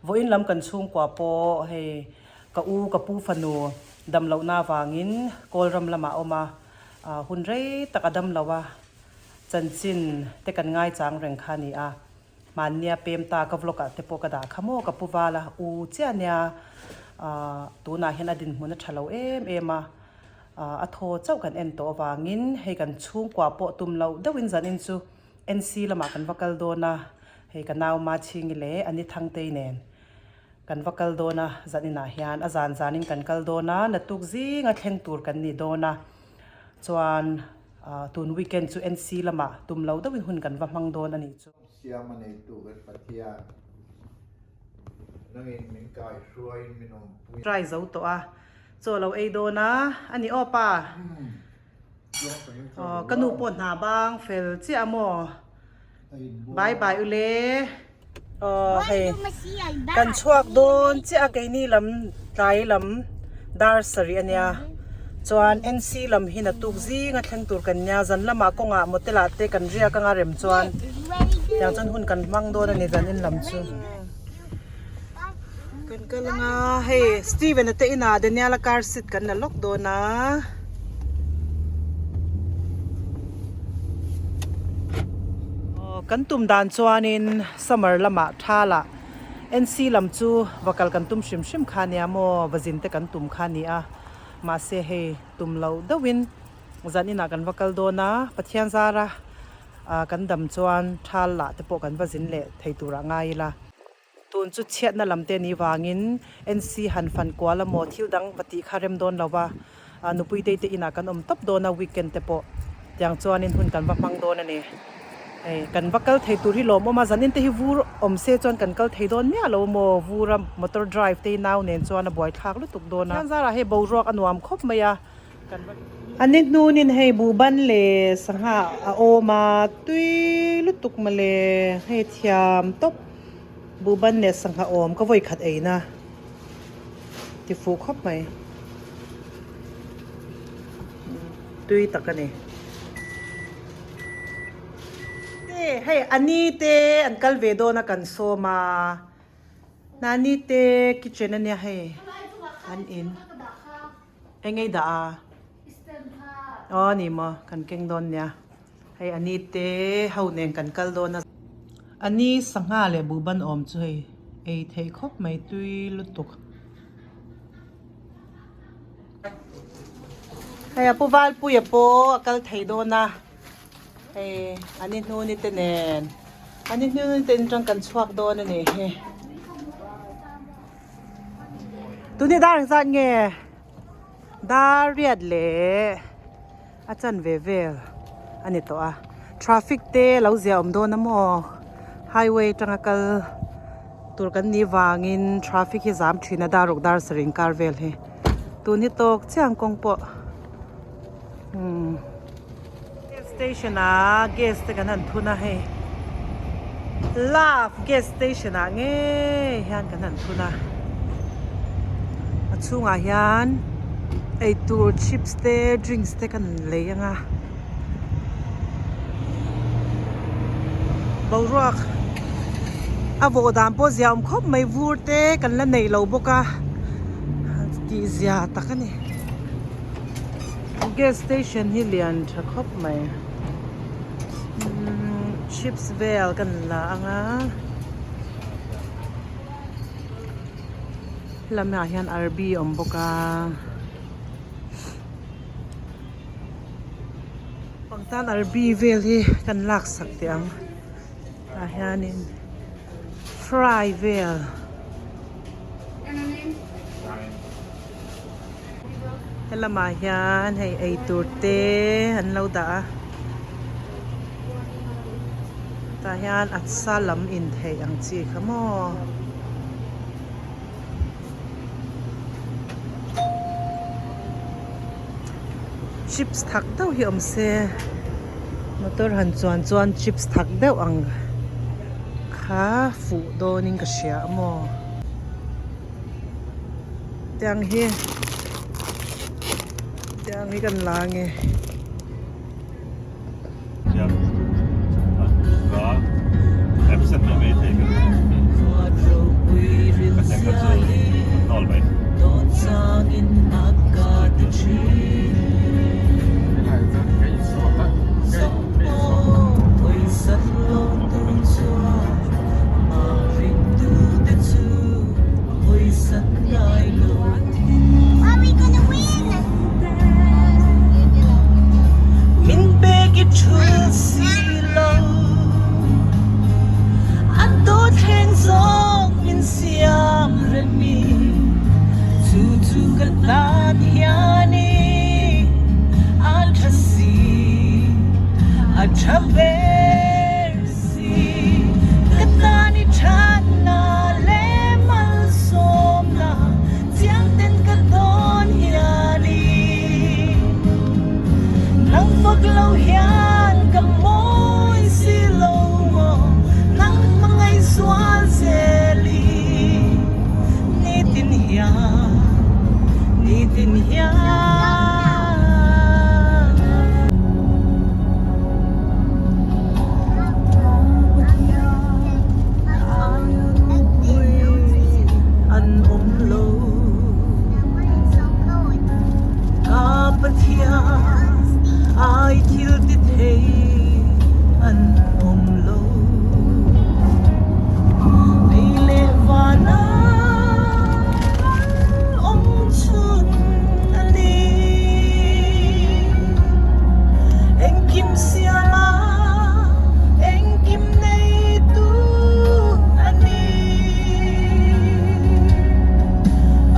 Vawiin lam kan chhungkua pawh hei ka u ka pu fanu damlohna avangin Kawlram lamah a awm a, hun rei tak a damlo a, chanchin te kan ngaichang reng kha a ni a. Hmannia pem ta ka vlog ah te pawh ka dah kha maw ka pu val a, u chiah nia tunah hian a dinhmun a tha lo em em a, a thaw chauh kan en tawh avangin hei kan chhungkua pawh tum loh deuhin zanin chu NC lamah kan va kal dawn a, hei ka nau Machhingi leh Ani Thangtei nen kan va kal dawn a, zaninah hian a zan zanin kan kal dawn a, naktuk zinga thleng tur kan ni dawn a, chuan tun weekend chu NC lamah tum loh deuhin hun kan va hmang dawn a nih chu. Siam a neitu kan Pathian, nangin min kaihruaiin min awmpui. Try zo tawh a, chaw lo ei dawn a, a ni aw pa. Aw ka nu pawh hna bang fel chiah a maw? Bye bye u le. Aw hei kan chhuak dawn chiah a keini lam tlai lam dar sarih a nia chuan NC lam hi naktuk zinga thleng tur kan nia zan lamah kawngah motel ah te kan riak anga rem chuan tiang chuan hun kan hmang dawn a ni zan in lam chu. Kan kal anga hei Steven a te inah Daniel a car seat kan la lawk dawn a. Aw kan tum dan chuanin summer lamah thalah NC lam chu va kal kan tum hrim hrim kha nia maw va zin te kan tum kha ni a mahse hei tum loh deuhin zan inah kan va kal dawn a Pathian zara kan dam chuan thal lah te pawh kan va zin leh thei turah ngai ila. Tun chu chhiatna lam te ni vangin NC han fan kual a maw thil dang va tih kha rem dawn lo va, nupui tei te inah kan awm tawp dawn a weekend te pawh tiang chuanin hun kan va hmang dawn a ni. Hei kan va kal thei tur hi lawmawm a, zanin te hi vur awm se chuan kan kal thei dawn miah lo maw, vur a motor drive te hi nau nen chuan a buaithlak lutuk dawn a. Thianzarah hei boruak a nuam khawp mai a. A ni hnunin hei buhban leh sangha a awm a, tui lutuk mawle hei thiam tawp buhban leh sangha awm ka vawi khat eina ti fuh khawp mai tui tak a ni. Hei a ni te an kal ve dawn a kan sawm a. Nani te kitchen a nia hei an in. Eng ei dah a? Aw ni maw, kan keng dawn nia. Hei a ni te ho nen kan kal dawn a. A ni sangha leh buhban awm chu hei ei theih khawp mai tui lutuk. Hei a pu Valpuia pawh a kal thei dawn a. Hei a ni hnuni te nen a ni hnuni te in tang kan chhuak dawn a nih hi. Tuni dar ang zat nge dar riat leh a chanve vel a ni tawh a traffic te lo zia awm dawn a maw highway atanga kal tur kan nih vangin traffic hi zam thin a dar ruk dar sarih inkar vel hi tun hi tawk chiah ang kawng pawh umm. Gas station ah gas te kan han thun a hei love gas station ah ngei hian kan han thun a a chhungah hian eitur chips te drinks te kan lei ang a boruak a vawh dan pawh zia awm khawp mai vur te kan la neih lo bawk a tih zia tak a ni. Gas station hi lian tha khawp mai umm chips vel kan la ang a helamah hian arbi a awm bawk a pangtan arbi vel hi kan lak sak teh ang tah hianin fry vel. Helamah hian hei eitur te an lo dah a tah hian a sa lam intheih ang chi kha maw. Chips thak deuh hi awm se motor han chuan chuan chips thak deuh ang kha fuh dawnin ka hria a maw. Tiang hi tiang hi kan la ange. Tha ber si ka tan i thatna leh malsawmna chiang ten ka dawn hian i nang fak lo hian ka mawi si lo maw nang hmangaih zual zel i nitin hian nitin hian. An awm lo ka Pathian ai thil ti thei an awm lo lei leh vana awm chhun a ni. Engkim siama engkim neitu a ni.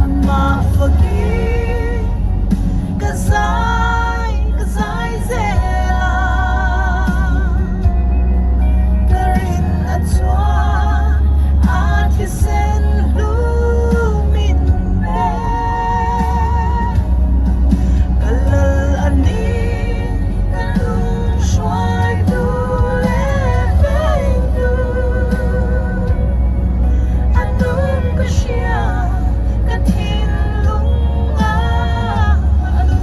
Amah fakin ka zai ka zai zel a, ka rinna chuan a thisen hlu min pe. Ka lal a ni ka lung hruaitu leh vengtu a tum ka hria ka thinlung a lu.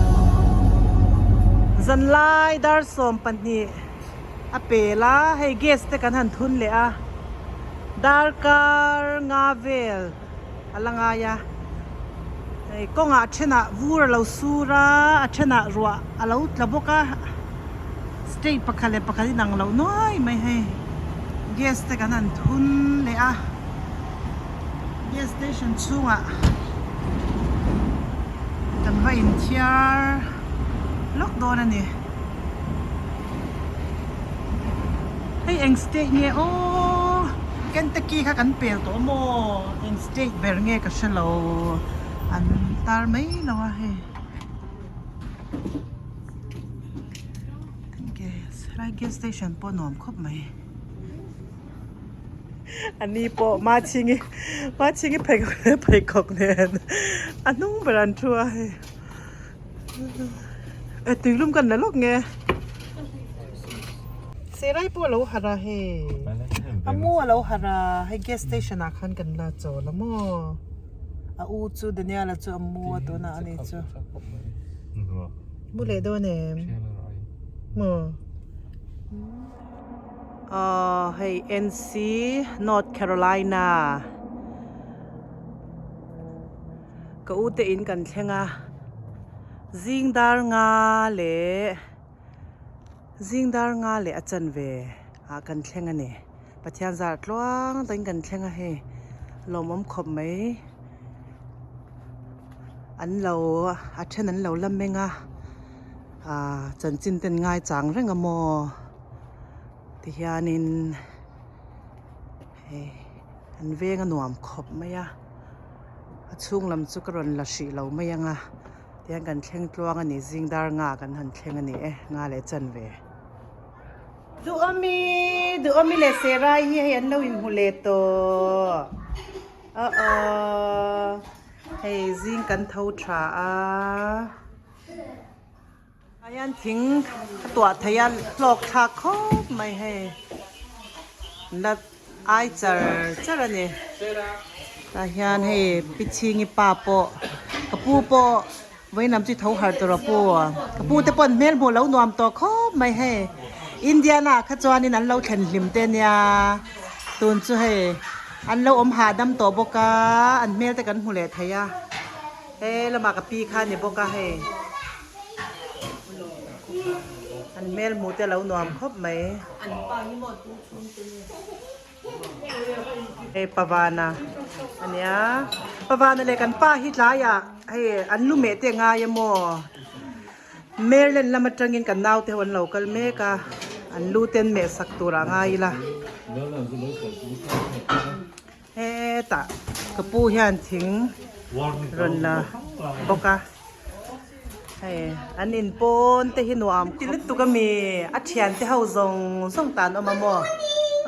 Zanlai dar 12 a pel a, hei gas te kan han thun leh a, darkar nga vel a la ngai a hei kawngah thenah vur a lo sur a a thenah ruah a lo tla bawk a state pakhat leh pakhat inang loh nuai mai hei gas te kan han thun leh a gas station chhungah kan va inthiar lawk dawn a ni. Hei eng state nge aw Kentucky kha kan pel tawh maw eng state ber nge ka hre lo an tar mai lo a hei gas helai gas station pawh nuam khawp mai a ni pawh machhingi machhingi pheikhawk leh pheikhawk nen a hnung ber an thu a hei. E tuilum kan la lawk nge. Serai pawh a lo harh a hei. A mu a lo harh a hei gas station ah khan kan la chawl a maw. A u chu Daniel a chu a mu a tunah ani chu. Mu leh dawn em? Maw. Aw hei NC North Carolina. Ka u te in kan thleng a, zing dar nga leh zing dar nga leh a chanve ah kan thleng a ni. Pathian zar tluang takin kan thleng a hei lawmawm khawp mai. An lo a then an lo la meng a, ah chanchin ten ngaichang reng a maw tihianin hei an veng a nuam khawp mai a. A chhung lam chu ka rawn la hrih lo mai ang a tihian kan thleng tluang a ni zing dar nga kan han thleng a ni e nga leh chan ve. Duhawmi Duhawmi leh Serai hi hei an lo inhmu leh tawh aw aw hei zing kan tho tha a. Ah hian thing a tuah theih a hlawk thlak khawp mai hei la ai char char a ni tah hian hei pi chhingi pa pawh ka pu pawh vawiin lam chu i tho harh tur a pu ka pu te pawh an hmel hmuh lo nuam tawh khawp mai hei Indiana ah kha chuanin an lo thlen hlim te ania tun chu hei an lo awm hahdam tawh bawk a an hmel te kan hmu leh thei a he lamah ka pi kha a ni bawk a hei. An hmel hmuh te a lo nuam khawp mai. Hei Pavana a nia. Pavana leh kan pa hi tlaiah hei an lu meh te a ngai a maw. Maryland lam atangin kan naute ho an lo kal mek a, an lu te an meh sak turah a ngai ila. Hetah ka pu hian thing rawn la bawk a. Hei an in pawn te hi nuam ti lutuk a mi a thian te ho zawng zawng tan awm a maw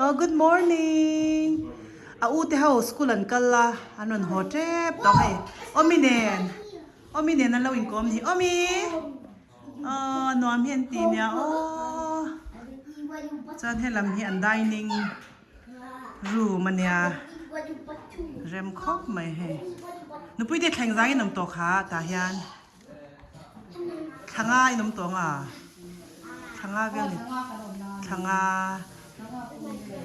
oh good morning a u te ho school an kal a an rawn haw tep tawh hei awmi nen awmi nen an lo inkawm ni awmi aw nuam hi an ti nia aw chuan helam hi an dining room a nia rem khawp mai hei nupui te thleng zangin awm tawh kha tah hian thla nga in awm tawh ang a thla nga vel ni thla nga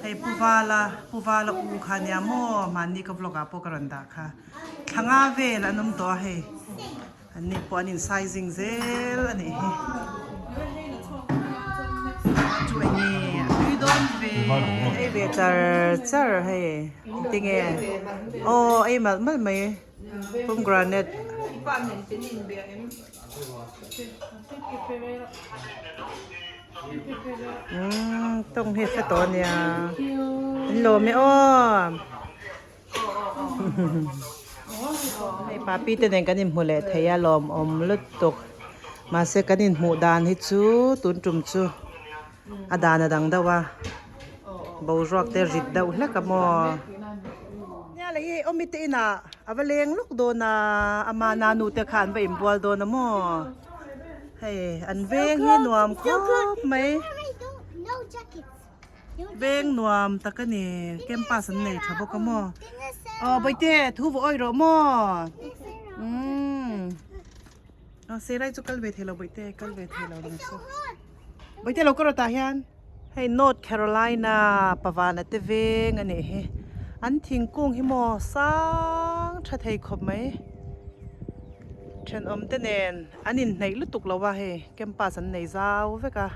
hei pu vala pu vala u kha nia maw mahni ka vlog ah pawh ka rawn dah kha thla nga vel an awm tawh a hei. An ni pawh an in sizing zel a nih hi. Chu eng nge a tui dawn ve. Ei ve char char hei tinge aw ei malh malh mai pomegranate. Umm tawng hi a hre tawh a nia an lawm e aw. Hei papi te nen kan inhmu leh thei a lawmawm lutuk mahse kan inhmuh dan hi chu tun tum chu a dan a dang deuh a boruak te rit deuh hlek a maw. Nia leh hi awmi te inah a va leng lawk dawn a ama nanu te kha an va inbual dawn a maw hei an veng hi nuam khawp mai. Veng nuam tak a ni campus an nei tha bawk a maw aw bawihte thu vaw awih rawh maw umm aw serai chu kal ve thei lo bawihte kal ve thei lo ang chu bawihte lo kawr tah hian hei North Carolina pavana te veng a nih hi an thingkung hi maw sang tha thei khawp mai thenawm te nen an inhnaih lutuk lo a hei. Campus an nei zau vek a,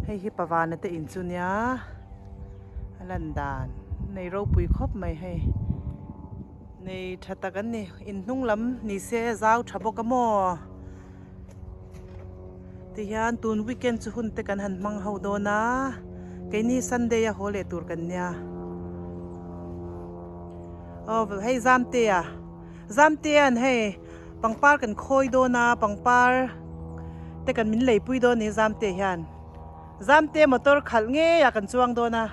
hei hi Pavana te in chu nia a lan dan nei ropui khawp mai hei nei tha tak an ni in hnung lam ni se zau tha bawk a maw tihian tun weekend chu hun te kan han hmang ho dawn a keini Sunday a haw leh tur kan nia aw hei Zamtea Zamtea'n hei. Pangpar kan khawi dawn a, pangpar te kan min leipui dawn ni Zamte hian. Zamte motor khalh ngei ah kan chuang dawn a.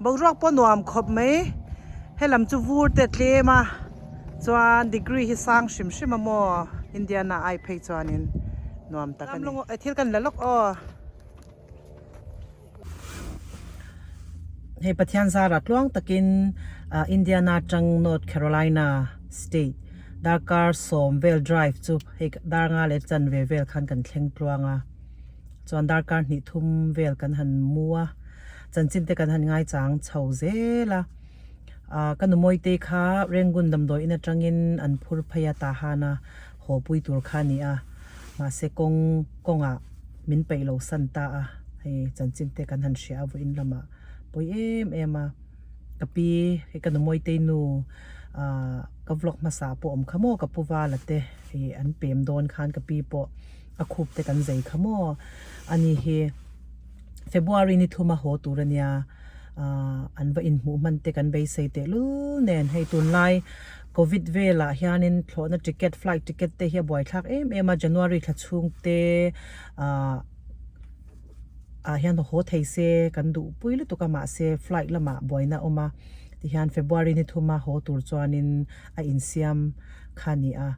Boruak pawh nuam khawp mai, helam chu vur te a tlem a, chuan degree hi sang hrim hrim a maw Indiana ai phei chuanin nuam tak a ni. Thil kan la lawk aw. Hei Pathian zara tluang takin Indiana atang North Carolina state darkar sawm vel drive chu hei dar nga leh chanve vel khan kan thleng tluang a chuan darkar hnih thum vel kan han mu a chanchin te kan han ngaichang chho zel a ah ka nu Mawitei kha Rangoon damdawi in atangin an phur phei a tah hana haw pui tur kha a ni a mahse kawng kawngah. Min peih lo san ta a, hei chanchin te kan han hria a vawiin lamah pawi em em a, ka pi hei ka nu Mawitei nu ah ka vlog hmasa pawh awm kha maw ka pu Vala te ih an pem dawn khan ka pi pawh a khup te kan zei kha maw ani hi February ni thuma haw tur ania ah an va inhmuh hman te kan beisei tehlul nen hei tunlai Covid velah hianin thlawhna ticket flight ticket te hi a buaithlak em em a January thla chhung te ah ah hian haw thei se kan duh pui lutuk a mahse flight lamah buaina a awm a tihian February ni thuma haw tur chuanin a insiam kha a ni a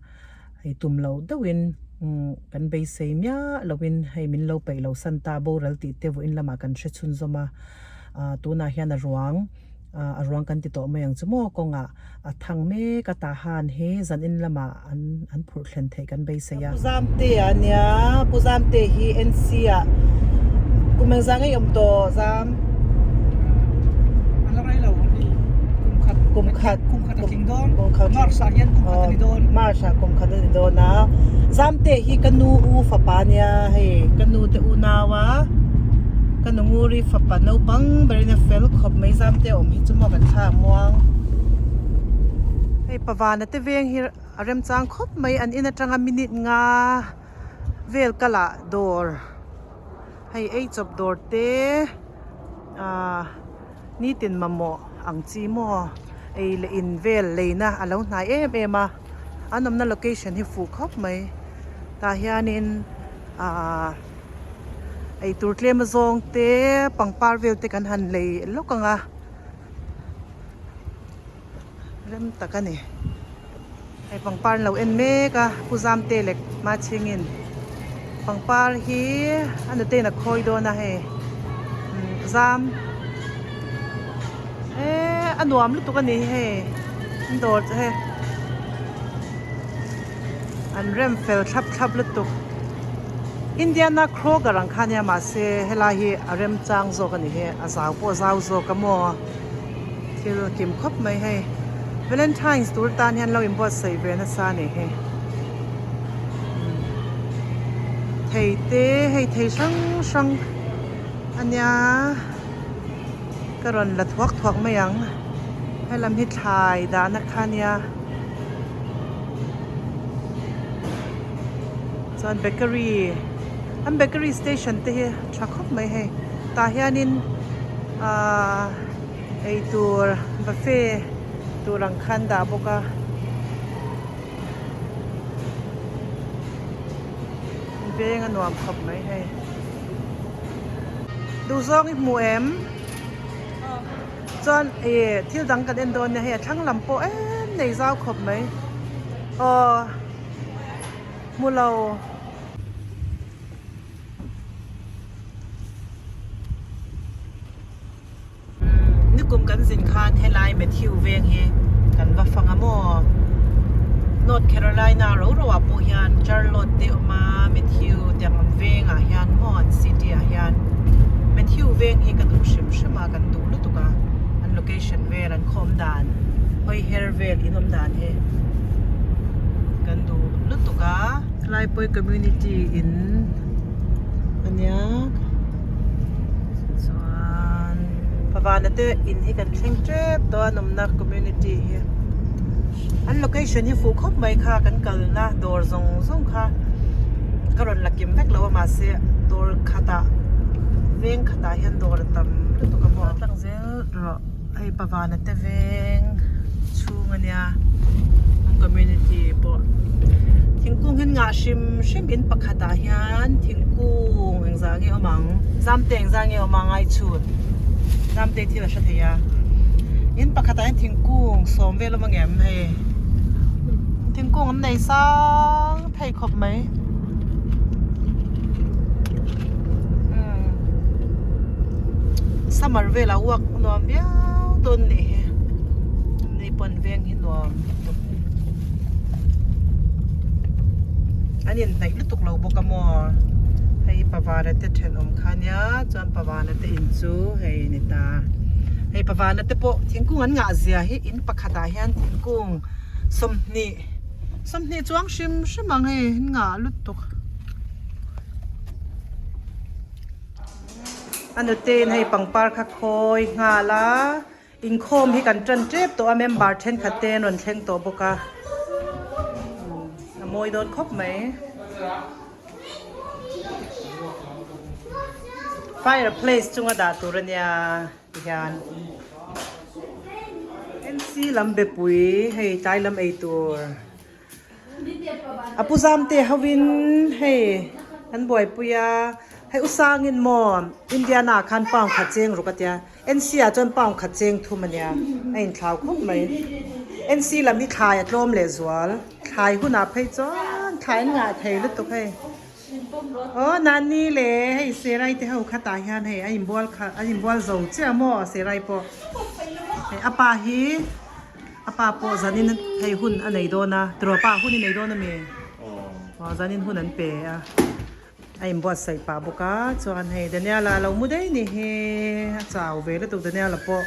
hei tum loh deuhin umm kan beisei miah lohin hei min lo peih loh san ta boral tih te vawiin lamah kan hre chhunzawm a ah tunah hian a ruang. A ruang kan ti tawh mai ang chu maw kawngah a thang mek a tah han hi zanin lamah an an phurh thlen theih kan beisei a. Pu Zamte a nia Pu Zamte hi NC ah kum eng zang ei awm tawh Zam? A la rei lo kum khat kum khat kum khat a tling dawn March ah hian kum khat a ni dawn March ah kum khat a ni dawn a Zamte hi ka nu u fapa nia hei ka nu te unau a. Ka nu Nguri fapa naupang berin a fel khawp mai zam te awm hi chu maw kan thla muang. Hei Pavana te veng hi a remchang khawp mai an in atanga minute nga vel kalah dawr hei ei chawp dawr te ahh nitin mamawh ang chi maw ei leh in vel leina a lo hnai em em a. An awmna location hi fuh khawp mai. Tah hianin ahh eitur tlem azawng te pangpar vel te kan han lei lawk ang a rem tak a ni. Hei pangpar an lo en mek a Pu Zamte leh Machhingin pangpar hi a nutein a khawi dawn a hei zam eee a nuam lutuk a ni hei an dawr chu hei an rem fel thlap thlap lutuk Indiana Kroger ang kha ania mahse helai hi a remchang zawk a ni hi a zau pawh a zau zawk a maw. Thil kim khawp mai hei. Valentine's tur tan hian lo inbuatsaih ve nasa a ni hei. Thei te hei thei hrang hrang a nia ka rawn la thuak thuak mai ang. Helam hi thlai dahna kha a nia. Chuan bakery an bakery station te hi tha khawp mai hei. Tah hianin ahh eitur buffet tur ang khan dah bawk a. Veng a nuam khawp mai hei. Duhzawng i hmu em? Chuan ih thil dang kan en dawn nia hei a thlang lam pawh em nei zau khawp mai. Aw hmu lo. Nikum kan zin khan helai Matthew veng hi kan va fang a maw? North Carolina ro ro ah pawh hian Charlotte te awm a, Matthew tiang ang veng ah hian maw an city ah hian Matthew veng hi ka duh hrim hrim a, kan duh lutuk a, an location vel an khawm dan hawi her vel in awm dan hi kan duh lutuk a. Laipui community in ania chuan pavana te in hi kan thleng tep tawh a nawmna community hi an location hi fuh khawp mai kha kan kalna dawr zawng zawng kha ka rawn la kim vek lo a mahse dawr khatah veng khatah hian dawr a tam lutuk a maw tlang zel rawh hei pavana te veng chhung ania an community pawh thingkung hian ngah hrim hrim in pakhat ah hian thingkung engzah nge awm ang zamte engzah nge awm ang aichhut zamte thil a hre thei a in pakhat ah hian thingkung sawm vel awm angem hei thingkung an nei sang thei khawp mai summer velah uak nuam viau dawn nih hi ni pawn veng hi nuam lutuk an inhnaih lutuk lo bawk a maw hei pavana te thenawm kha ania chuan pavana te in chu hei ni ta hei pavana te pawh thingkung an ngah zia hi in pakhat ah hian thingkung 20 20 chuang hrim hrim ang hei an ngah lutuk. A nutein hei pangpar kha khawi nghal a inkhawm hi kan tan tep tawh a member thenkhat te an rawn thleng tawh bawk a a mawi dawn khawp mai fireplace chunga dah tur ania tihian N C lam bepui hei tlai lam ei tur. A pu Zamte hovin hei an buaipui a, hei u Sangin maw Indiana ah khan pound khat cheng ruk a tia, N C ah chuan pound khat cheng thum a nia, a inthlau khawp mai. N C lam hi thlai a tlawm leh zual, thlai hunah phei chuan thlai an ngah thei lutuk hei. Aw Nani le hei Serai te ho khatah hian hei a inbual kha a inbual zo chiah maw Serai pawh hei a pa hi. A pa pawh zanin hei hun a nei dawn a, tiraw pa hun i nei dawn ami? Aw zanin hun an pe a, a inbuatsaih pah bawk a, chuan hei Daniela a lo mu daih ni hi, a chau ve lutuk Daniela pawh,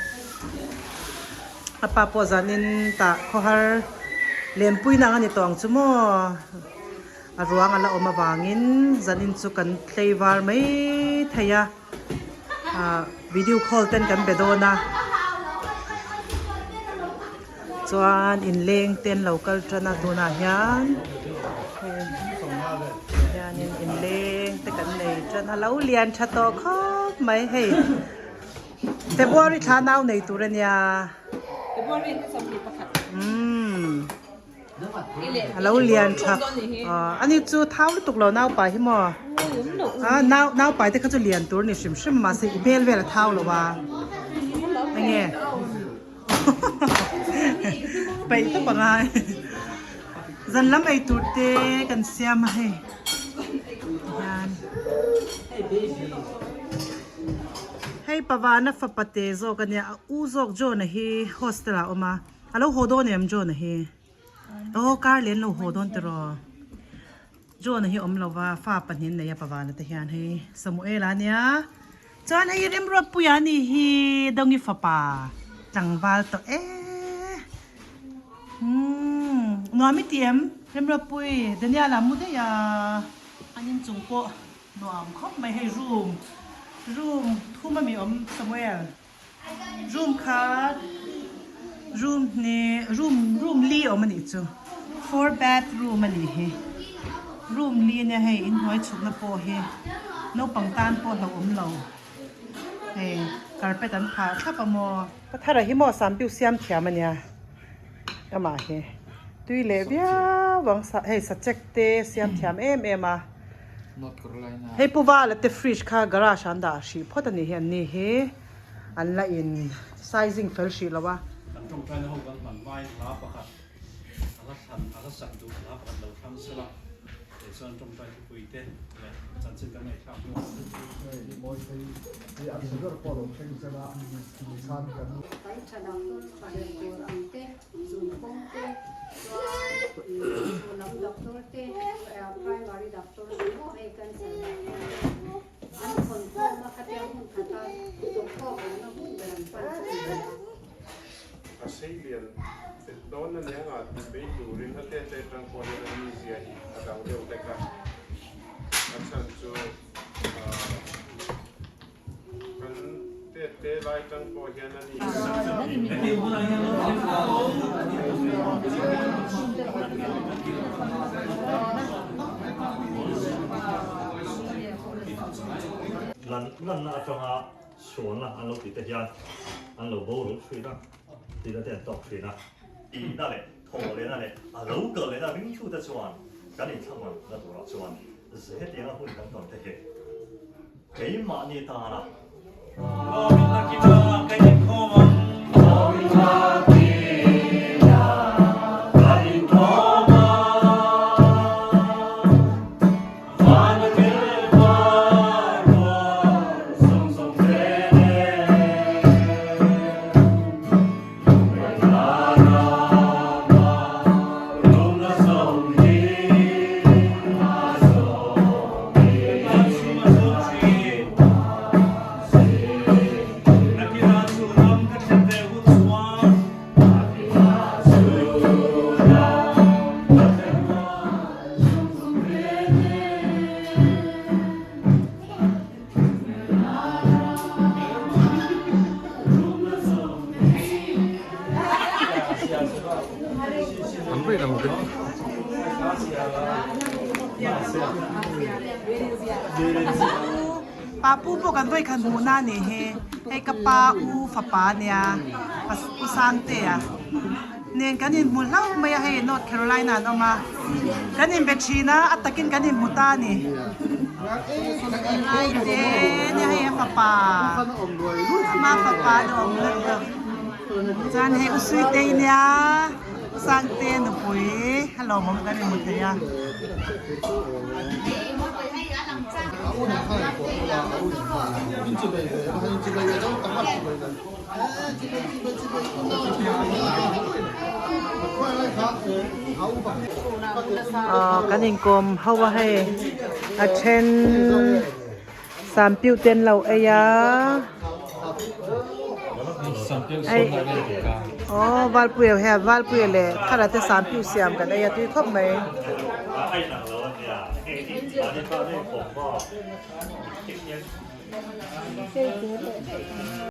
a pa pawh zanin tah khawhar lenpui nang a ni tawh ang chu maw, a ruang a la awm avangin zanin chu kan tlei var mai thei a. ah video call ten kan be dawn a chuan inleng te an lo kal tan a tunah hian hianin inleng te kan nei tan a lo lian tha tawh khawp mai hei February thla nau nei tur ania umm. Alo lian tha ani chu thau lutuk lo naupai hi maw a nau naupai te kha chu lian tur ni hrim hrim mahse i hmel vel a thau lo a enge peih tawp a ngai zan lam ei tur te kan siam a hei tihian hei pavana fapa te zawk ania a u zawk John-a hi hostel ah a awm a. A lo haw dawn em John-a hi? Aw car leh an lo haw dawn tiraw? John-a hi awm lova fa pahnih an nei a Pavana te hian hei Samuel-a ania chuan hei Remruatpuia a nih hi Dawngi fapa tlangval tawh e umm nuam i ti em Remruatpui Daniel-a mu daih a an inchung pawh nuam khawp mai hei room room thum a mi awm Samuel. Room khat room hnih room room li awm a nih chu four bathroom a nih hi room li ania hei inhnuai chhukna pawh hi naupang tan pawh hlauhawm lo hei carpet an phah thlap a maw. Pathara hi maw sampiu siam thiam a nia amah hi tui leh viau ang hei sachek te siam thiam em em a. Hei Pu Vala te fridge kha garage ah an dah hrih phawt a nih hi an ni hi an la in sizing fel hrih lo a. Kan tawngtaina ho kan hman hmain hla pakhat a hla thlan a hla sak duh hla pakhat lo thlang sela tih chuan tawngtai thupui te leh chanchin kan ngaihthlak hnu ah. Kan tha doctor tha ber tur ang te. Zun kawng te chuan chu lam doctor te primary doctor te maw hei cancer doctor te an khawn khawm a khatiang hun khata thawk awm na hun ber an pan chu ni. A seilian fel dawn ania nga tih mai turin a tete atang pawh hian a mizia hi a dang deuh hlek a, a chhan chu Kan tette lai tang pawh hian a ni. Lan lanna atanga sualna an lo tih te hian an lo boral thin a, tihna te an tawk thin a. Tihna leh thaw lehna leh a lo kal lehna ringtute chuan kan inthlamuan na turah chuan Hetianga hun kan tawn te hi keimahni tana. Papu pawh kan vawi khat hmuh na nih hi hei ka pa u fapa ania u Sangtea nen kan inhmu hlauh mai a hei North Carolina an awm a kan inbe thin a a takin kan inhmu ta a ni te nia hei a fapa ama fapa a awm lutuk chuan hei u Suitei nia u Sangtea nupui a lawmawm kan inhmu thei a. Kan inkawm ho a hei a then sampiu te an lo ei a hei aw valpuia hei valpuia leh thara te sampiu siam kan ei a tui khawp mai.